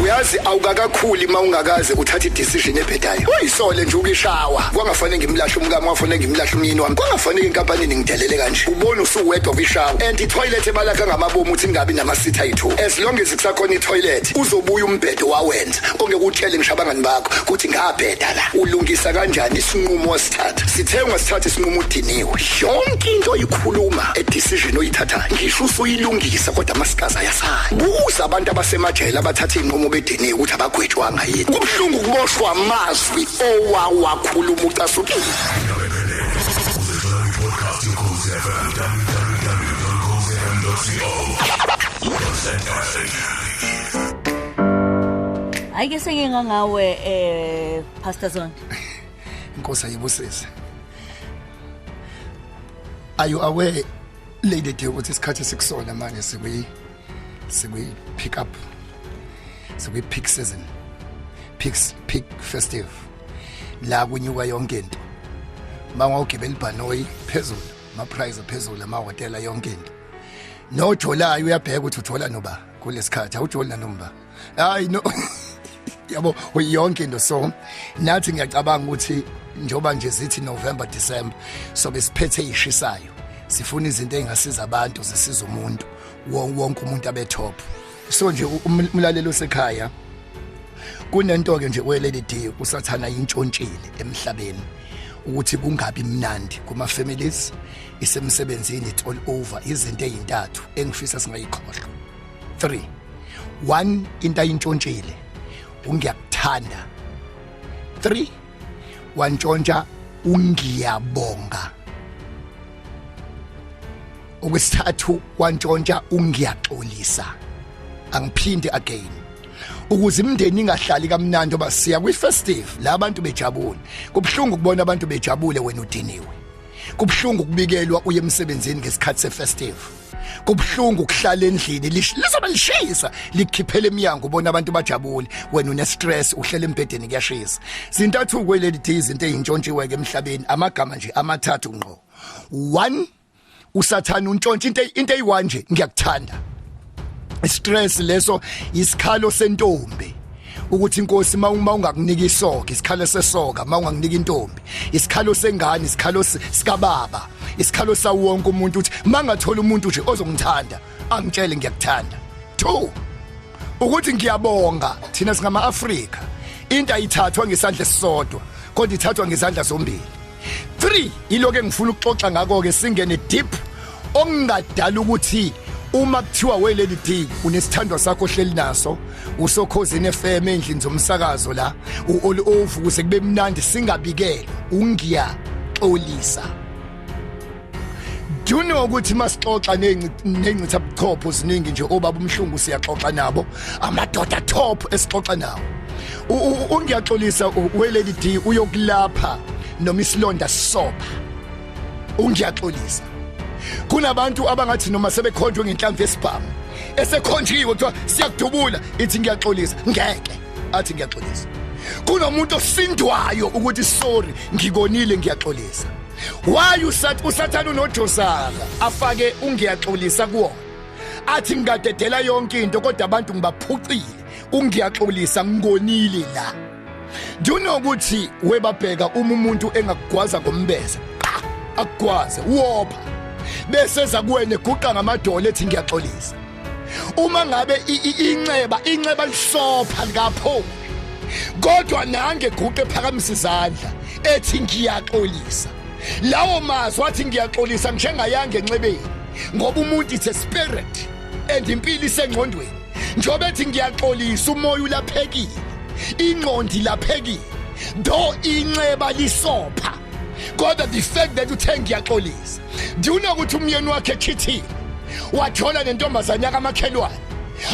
Uyazi, awukakakhuli uma ungakaze uthathe i-decision ebhedayo, uyisole nje ukishawa. Kwangafanele ngimlahle umkami, kwafanele ngimlahle umyeni wami, kwangafanele inkampanini ngidelele kanje. Ubona usuwedwa kwishawa and i-toilet ebalakha ngamabomu ukuthi ingabi nama-seat ayi-two. As long as kusakhona i-toilet, uzobuya umbhedo wawenza ongeke utshele ngisho abangani bakho ukuthi ngabheda la. Ulungisa kanjani isinqumo wasithatha? Sithe ungasithatha isinqumo udiniwe, yonke into oyikhuluma, e-decision oyithathayo, ngisho usuyilungisa, kodwa amasikazi ayasala. Buza abantu abasemajele abathatha iy'nqumo bediniwe ukuthi abagwetshwanga yini. Kubuhlungu ukuboshwa amazwi owawakhuluma ucasukile. Podcast Ukhozi FM, www.ukhozifm.co.za. Hayi ke, sengingangawe, Pastor Zondi. Inkosi ayibusise. Are you aware, Lady D, ukuthi isikhathi sikusona manje sikwi pick up, sikwi peak season, peak festive, la kunyuka yonke into? Mangawugibela ibhanoyi, phezulu ama price, phezulu amahhotela, yonke into. Nojolayo uyabheka ukuthi ujola noba kulesikhathi, awujoli nanomba. Hayi no, yabo, yonke into. So nathi ngiyacabanga ukuthi njoba nje zithi November, December, so besiphethe ishisayo, sifuna izinto ezingasiza abantu, zisiza umuntu wonke umuntu abe top. So nje umlalelo osekhaya, kunento ke nje we Lady D, usathana intshontshile emhlabeni ukuthi kungabi mnandi kuma families, isemsebenzini, it's all over. Izinto ezintathu engifisa singayikhohlwa, 3 1, into ayintshontshile, ungiyakuthanda. 3, wantshontsha ungiyabonga. Okwesithathu, wantshontsha ungiyaxolisa. Angiphinde again, ukuze imindeni ingahlali kamnandi oba siya kwi-festive la abantu bejabule. Kubuhlungu ukubona abantu bejabule wena udiniwe. Kubuhlungu ukubikelwa uye emsebenzini ngesikhathi se-festive. Kubuhlungu ukuhlala endlini, lizobe lishisa, likhiphela eminyango, ubona abantu bajabule, wena une stress, uhlele embhedeni, kuyashisa. Zintathu kweleli di izinto ezintshontshiwe ke emhlabeni, amagama nje amathathu ngqo. One, usathana untshontsha into eyi-one nje, ngiyakuthanda. Stress leso isikhalo sentombi ukuthi inkosi uma ungakunika isoka, isikhalo sesoka uma ungakunika intombi, isikhalo sengane, isikhalo sikababa, isikhalo sawonke umuntu uthi mangathola umuntu nje ozongithanda, angitshele ngiyakuthanda. Two, ukuthi ngiyabonga. Thina singama Afrika, into ayithathwa ngesandla esisodwa kodwa ithathwa ngezandla zombili. 3, iloko engifuna ukuxoxa ngako ke, singene deep, okungadala ukuthi uma kuthiwa we Lady D unesithandwa sakho ohleli naso usokhozini FM, endlini zomsakazo la u-all over, ukuze kube mnandi singabikelwa ungiyaxolisa. Do you know ukuthi masixoxa nencitha buchopho ziningi nje, obaba umhlungu siyaxoxa nabo, amadoda top esixoxa nawo, ungiyaxolisa we Lady D uyokulapha noma isilonda sisopha. Ungiyaxolisa, kunabantu abangathi noma sebekhonjwe ngenhlamvu yesibhamu, esekhonjiwe, kuthiwa siyakudubula, ithi ngiyaxolisa, ngeke athi ngiyaxolisa. Kunomuntu osindwayo ukuthi sorry, ngikonile, ngiyaxolisa. Why usathana unojosaka afake ungiyaxolisa kuwona, athi ngingadedela yonke into kodwa abantu ngibaphucile ungiyaxolisa, ngikonile la? Do you know ukuthi webabheka, uma umuntu engakugwaza ngombeza, qa, akugwaze wopha, bese eza kuwena eguqa ngamadolo ethi ngiyaxolisa, uma ngabe inxeba lisopha likapholi, kodwa nange guqe phakamisa izandla ethi ngiyaxolisa, lawo mazwi athi ngiyaxolisa njengayanga enxebeni, ngoba umuntu, it's a spirit and impilo isengqondweni. Njengoba ethi ngiyaxolisa, umoya ulaphekile, ingqondo ilaphekile, though inxeba lisopha, kodwa the fact that uthe ngiyaxolisa. Do you know ukuthi umyeni wakhe echithile, wathola nentombazane yakamakhelwane,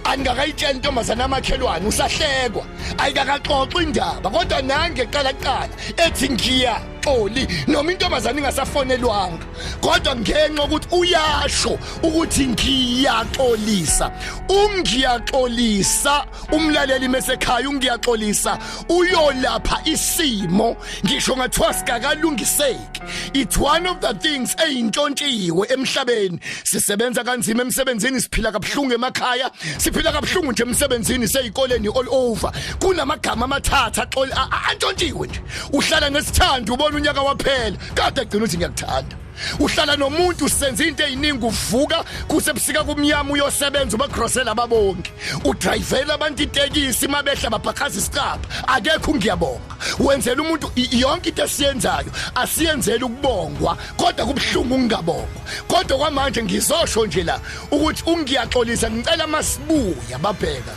angakayitshela intombazane amakhelwane, usahlekwa, ayikakaxoxa indaba, kodwa nange qala qala ethi ngiya angaxoli noma intombazane ingasafonelwanga, kodwa ngenxa ukuthi uyasho ukuthi ngiyaxolisa, ungiyaxolisa umlaleli mesekhaya, ungiyaxolisa uyolapha isimo ngisho ngathiwa sikakalungiseki. It's one of the things eyintshontshiwe emhlabeni. Sisebenza kanzima emsebenzini, siphila kabuhlungu emakhaya, siphila kabuhlungu nje emsebenzini, seyikoleni, all over. Kunamagama amathathu axoli antshontshiwe nje. Uhlala nesithando, ubona unyaka waphela, kade agcina uthi ngiyakuthanda. Uhlala nomuntu, usenza into eziningi, uvuka kusebusika kumnyama uyosebenza, ubagrosela ababonke, udrayivela abantu itekisi, mabehla babhakhaza isicabha, akekho ngiyabonga. Wenzela umuntu yonke into esiyenzayo, asiyenzeli ukubongwa, kodwa kubuhlungu ukungabongwa. Kodwa kwamanje ngizosho nje la ukuthi ungiyaxolisa, ngicela masibuya babheka,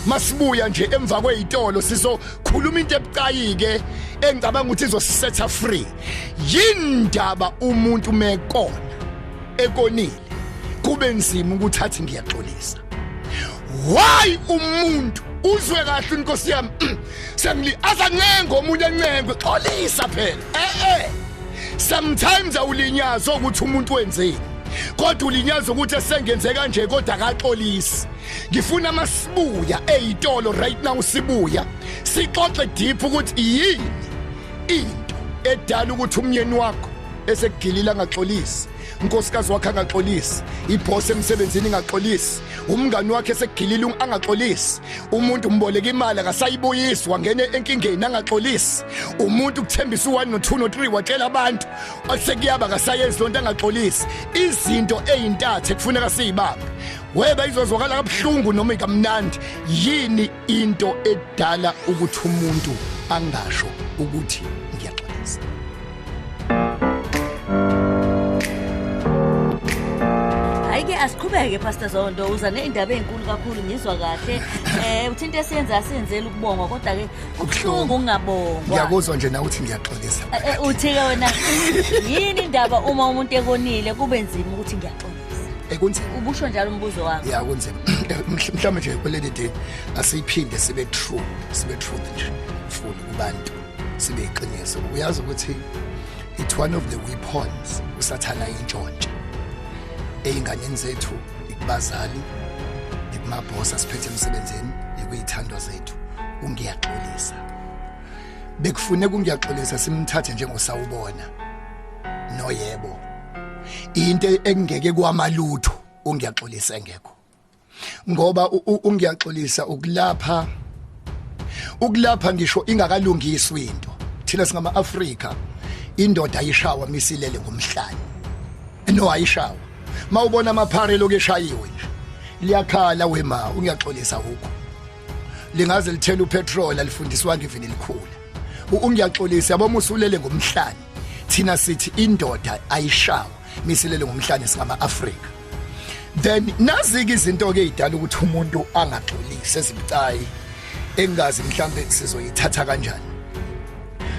masibuya nje emva kwezitolo sizokhuluma into ebucayi ke engicabanga ukuthi izosisetha free. Yindaba umuntu mekona ekonile kube nzima ukuthi athi ngiyaxolisa? Why umuntu uzwe kahle inkosi yami sengili azancenga omunye encengwe, xolisa phela. Sometimes awulinyazwa ukuthi umuntu wenzeni, kodwa ulinyazwa ukuthi esengenze kanje kodwa akaxolisi. Ngifuna masibuya eyitolo right now, sibuya sixoxe deep ukuthi yini into edala ukuthi umyeni wakho esekugilila angaxolisi, unkosikazi wakhe angaxolisi, iboss emsebenzini ingaxolisi, umngani wakhe esekugilila angaxolisi, umuntu umboleka imali akasayibuyisi, wangena enkingeni angaxolisi, umuntu kuthembisa u1 no2 no3, watshela abantu osekuyaba akasayenzi lonto angaxolisi. Izinto ezintathu ekufuneka siyibambe, weba izozwakala kabuhlungu noma ikamnandi. Yini into edala ukuthi umuntu angasho ukuthi ngiyaxolisa? Hayi-ke, asiqhubeke, Pastor Zondo. Uza ney'ndaba ey'nkulu kakhulu, ngizwa kahle. Uthi into esiyenza asiyenzeli ukubongwa, kodwa-ke kubuhlungu ukungabongwa. Ngiyakuzwa nje nawe uthi ngiyaxolisa. Uthi-ke wena yini indaba uma umuntu ekonile kube nzima ukuthi ngiyaxolisa? Ekunzima. Ubusho njalo umbuzo wakho. Ya, kunzima. Mhlawumbe nje kuleli day asiyiphinde sibe true, sibe truth nje full kubantu, sibe iqiniso. Uyazi ukuthi it's one of the weapons usathana intshontshe eyinganeni zethu, ikubazali, ikumabhosi asiphethe emsebenzini, ikuyithandwa zethu, ungiyaxolisa. Bekufuneka ungiyaxolisa simthathe njengosawubona noyebo, into engeke kwamalutho ungiyaxolisa engekho, ngoba ungiyaxolisa ukulapha ngisho ingakalungiswa into. Thina singama Afrika, indoda ayishawa misilele ngomhlane, no, ayishawa. Mawubona amaphare lokeshayiwe nje liyakhala, wema ungiyaxolisa ukho lingaze lithela upetrol, alifundiswanga even likhula. Ungiyaxolisa yabo musulele ngomhlane. Thina sithi indoda ayishawa misilele ngomhlane, singama Afrika. Then nazike izinto ke ezidala ukuthi umuntu angaxolisi ezibucayi, engazi mhlambe sizoyithatha kanjani,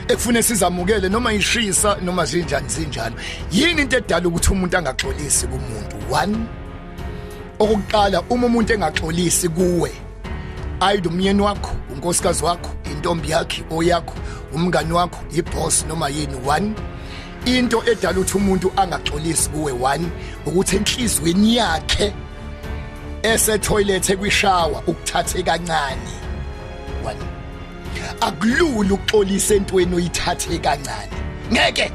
ekufune sizamukele noma ishisa noma zinjani zinjalo. Yini into edala ukuthi umuntu angaxolisi kumuntu? One, okokuqala, uma umuntu engaxolisi kuwe, ayide umyeni wakho, unkosikazi wakho, intombi yakhe oyakho, umngani wakho, iboss noma yini, one into edala ukuthi umuntu angaxolisi kuwe, one, ukuthi enhlizweni yakhe ese toilet, ekwishower, ukuthathe kancane. One, akulula ukuxolisa entweni oyithathe kancane, ngeke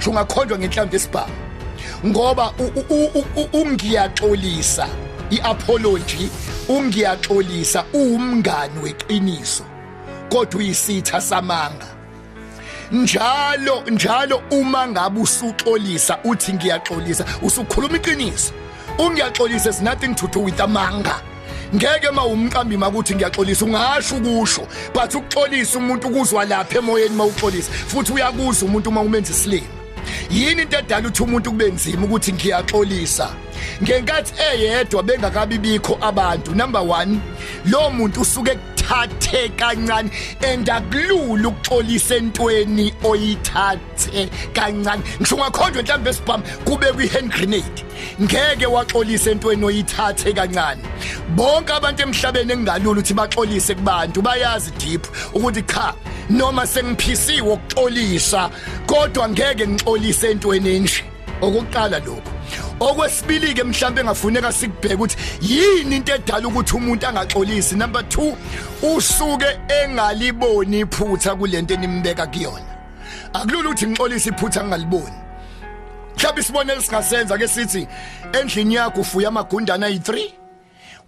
ungakhonjwa ngenhlamvu esibhamu, ngoba ungiyaxolisa, iapology, ungiyaxolisa uwumngani weqiniso kodwa uyisitha samanga. Njalo njalo uma ngabe usuxolisa uthi ngiyaxolisa, usukhuluma iqiniso. Ungiyaxolisa is nothing to do with amanga. Ngeke ma umqambi makuthi ngiyaxolisa, ungasho ukusho, but ukuxolisa umuntu ukuzwa lapha emoyeni mawuxolisa, futhi uyakuzwa umuntu uma umenza isilima. Yini into edala ukuthi umuntu kube nzima ukuthi ngiyaxolisa ngenkathi eyedwa bengakabi bikho abantu? Number 1, lo muntu usuke Uyithathe kancane, and akulula ukuxolisa entweni oyithathe kancane. Ngisho ungakhonjwa mhlawumbe esibhamu kube kwi-hand grenade, ngeke waxolisa entweni oyithathe kancane. Bonke abantu emhlabeni engalula ukuthi baxolise kubantu bayazi deep ukuthi cha, noma sengiphisiwe ukuxolisa, kodwa ngeke ngixolise entweni enje. Okokuqala lokho. Okwesibili ke, mhlawumbe engafuneka sikubheke ukuthi yini into edala ukuthi umuntu angaxolisi. Number 2, usuke engaliboni iphutha kulento enimbeka kuyona. Akulula ukuthi ngixolise iphutha ngingaliboni. Mhlawumbe isibonelo singasenza ke, sithi endlini yakho ufuya amagundana ayi3,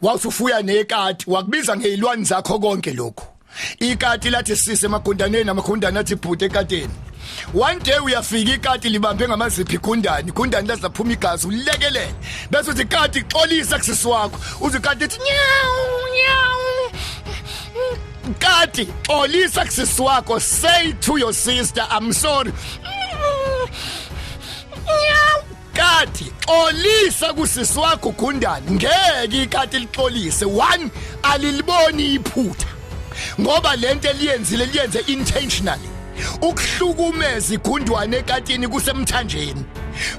wawusufuya nekati, wakubiza ngezilwane zakho konke lokho. Ikati lathi sise emagundaneni, amagundane athi bhuti ekateni. One day uyafika, ikati libambe ngamaziphi igundane, igundane laze laphuma igazi. Ulekelele bese uthi, "Kati, xolisa kusisi wakho." Uthi ikati ithi, "Nyawu nyawu." Kati, xolisa kusisi wakho. Say to your sister, "I'm sorry." Nyawu. Kati, xolisa kusisi wakho gundane. Ngeke ikati lixolise. One, aliliboni iphutha, ngoba lento eliyenzile liyenze intentionally. Ukuhlukumeza igundwane ekatini kusemthanjeni.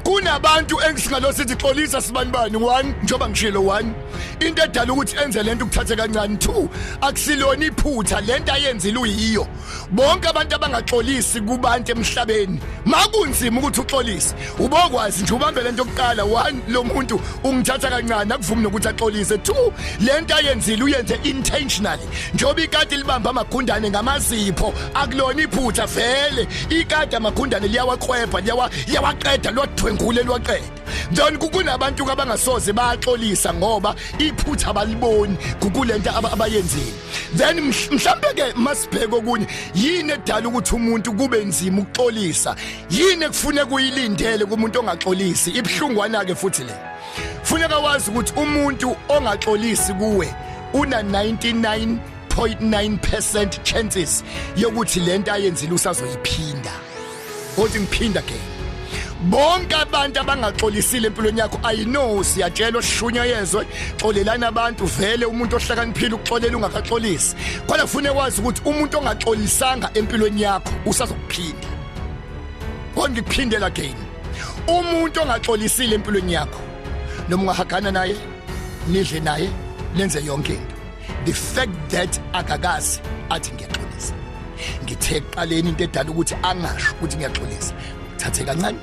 Kunabantu engisingalo sithi xolisa sibanibani. One, njoba ngishilo, one, into edala ukuthi enze lento ukuthathe kancane. Two, akusilona iphutha lento ayenzile, uyiyo. Bonke abantu abangaxolisi kubantu emhlabeni, makunzima ukuthi uxolise, ubokwazi nje ubambe lento yokuqala. One, lo muntu ungithatha kancane, akuvumi nokuthi axolise. Two, lento ayenzile uyenze intentionally. Njengoba ikati libamba amagundane ngamazipho, akulona iphutha vele. Ikati amagundane liyawakhwebha, liyawaqeda, lwadwengule, lwaqeda. Then kunabantu abangasoze baxolisa ngoba iphutha abaliboni kulento abayenzile. Then mhlambe ke masibheke okunye, yini edala ukuthi umuntu kube nzima ukuxolisa? Yini ekufune kuyilindele kumuntu ongaxolisi? Ibhlungwana ke futhi le. Funeka wazi ukuthi umuntu ongaxolisi kuwe una 99.9% chances yokuthi lento ayenzile usazoyiphinda. Othi ngiphinda again, bonke abantu abangaxolisile empilweni yakho, I know siyatshelwa, sishunyayezwe, xolelana abantu. Vele umuntu ohlakaniphile ukuxolela ungakaxolisi, kodwa kufanele wazi ukuthi umuntu ongaxolisanga empilweni yakho usazokuphinda. Kodwa ngikuphindela again, umuntu ongaxolisile empilweni yakho, noma ungahagana naye, nidle naye, nenze yonke into, the fact that akakazi athi ngiyaxolisa, ngithe ekuqaleni into edala ukuthi angasho ukuthi ngiyaxolisa, thathe kancane.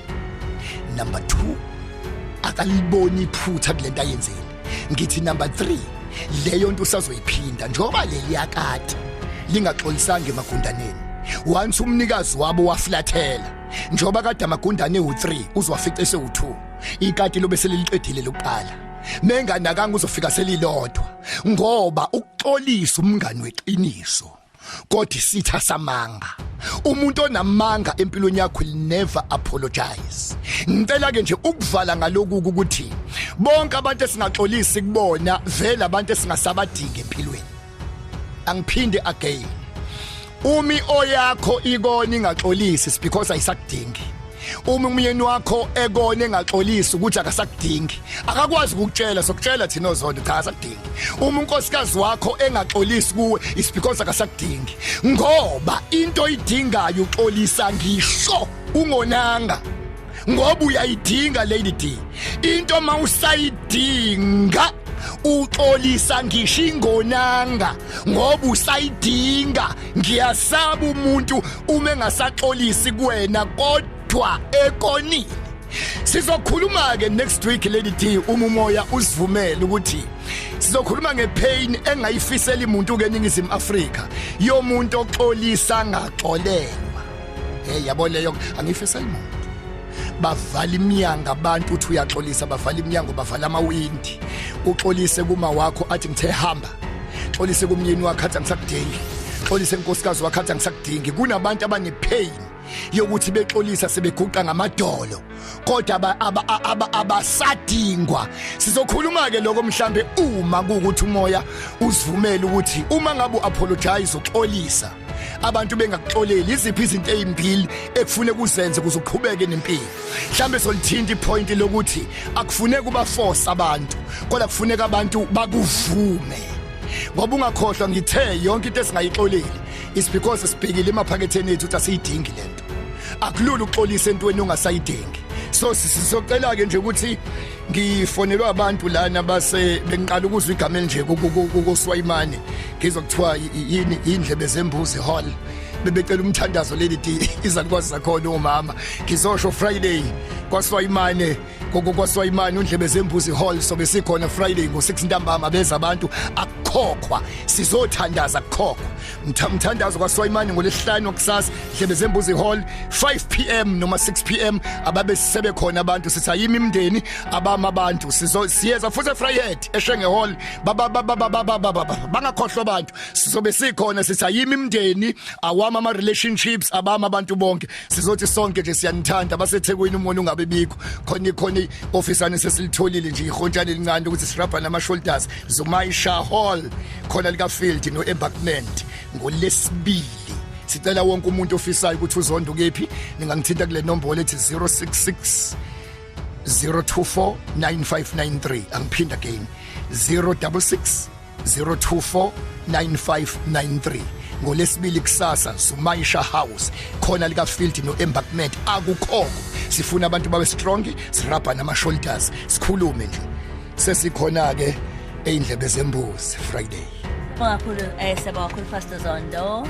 Number 2, akaliboni iphutha kulento ayenzile. Ngithi number 3, leyo nto usazoyiphinda. Njengoba leli yakati lingaxolisanga emagundaneni, once umnikazi wabo waflathela, njengoba kade amagundane u3, uzowafica esewu2. Ikati lobe seliliqedile lokuqala, menganakanga uzofika selilodwa, ngoba ukuxolisa umngani weqiniso, kodwa isitha samanga. Umuntu onamanga empilweni yakho will never apologize. Ngicela ke nje ukuvala ngaloku ukuthi bonke abantu esingaxolisi kubona vele abantu esingasabadingi empilweni. Angiphinde again, umi oyakho ikona ingaxolisi, it's because ayisakudingi. Uma umyeni wakho ekona engaxolisi, ukuthi akasakudingi, akakwazi ukukutshela, sokutshela thina ozondo, cha, akasakudingi. Uma unkosikazi wakho engaxolisi kuwe, it's because akasakudingi, ngoba into oyidingayo uxolisa ngisho ungonanga, ngoba uyayidinga. Lady D, into mawusayidinga uxolisa ngisho ingonanga, ngoba usayidinga. Ngiyasaba umuntu uma engasaxolisi kuwena kodwa ekonile. Sizokhuluma ke next week, Lady D, uma umoya usivumela, ukuthi sizokhuluma ngepain engayifiseli umuntu ke eNingizimu Afrika, yomuntu oxolisa ngaxolelwa. Hey, yabo, leyo angifiseli umuntu. Bavala iminyango abantu, uthi uyaxolisa, bavala iminyango, bavala amawindi. Uxolise kuma wakho, athi ngithe hamba. Xolise kumyeni wakho, athi angisakudingi. Xolise inkosikazi wakho, athi angisakudingi. Kunabantu abane pain yokuthi bexolisa sebeguqa ngamadolo, kodwa abasadingwa. Sizokhuluma ke lokho mhlambe uma kuukuthi umoya usivumela, ukuthi uma ngabe uapologize, uxolisa, abantu bengakuxoleli, iziphi izinto ezimbili ekufune kuzenze ukuze uqhubeke nempilo. Mhlambe solithinta ipoint lokuthi akufuneki uba force abantu, kodwa kufuneka abantu bakuvume. Ngoba ungakhohlwa, ngithe yonke into esingayixoleli is because sibhekile emaphaketheni ethu ukuthi asiyidingi lento. Akulula ukuxolisa entweni ongasayidingi. So sizocela ke nje ukuthi ngifonelwa abantu lana base bengiqala ukuzwa igama elinje kuSwayimane, ngizokuthiwa yini, indlebe zembuzi hall, bebecela umthandazo. Lady D, izalukwazi zakhona omama, ngizosho Friday kwaSwayimane, kwaSwayimane undlebe zembuzi hall, sobe sikhona Friday ngo6 ntambama. Beza abantu, akukhokhwa, sizothandaza, kukhokhwa mthandazo kwaSwayimane ngolesihlanu kusasa, ndlebe zembuzi hall, 5 p.m. noma 6 p.m. Ababe sebe khona abantu, sithi ayimi imndeni, abama abantu. Sizo siyeza futhi eVryheid, eShenge hall, baba baba baba baba, bangakhohlwa abantu, sizobe sikhona. Sithi ayimi imndeni, awama ama relationships, abama abantu bonke. Sizothi sonke nje siyanithanda. BaseThekwini, umuntu ungabe bikho khona, khona office sesilitholile nje ihontshana elincane ukuthi sirabha nama shoulders. Zumaisha hall, khona lika Field no Embankment, ngolesibili. Sicela wonke umuntu ofisayo ukuthi uzonda ukephi, ningangithinta kule nombolo ethi 066 024 9593. Angiphinda again, 066 024 9593. Ngolesibili kusasa, Zumaisha House, khona lika Field no Embankment, akukhokho. Sifuna abantu babe strong, sirabha nama shoulders, sikhulume nje. Sesikhona ke eyindlebe zembuzi Friday. Kakhulu, siyabonga kakhulu, Pastor Zondo.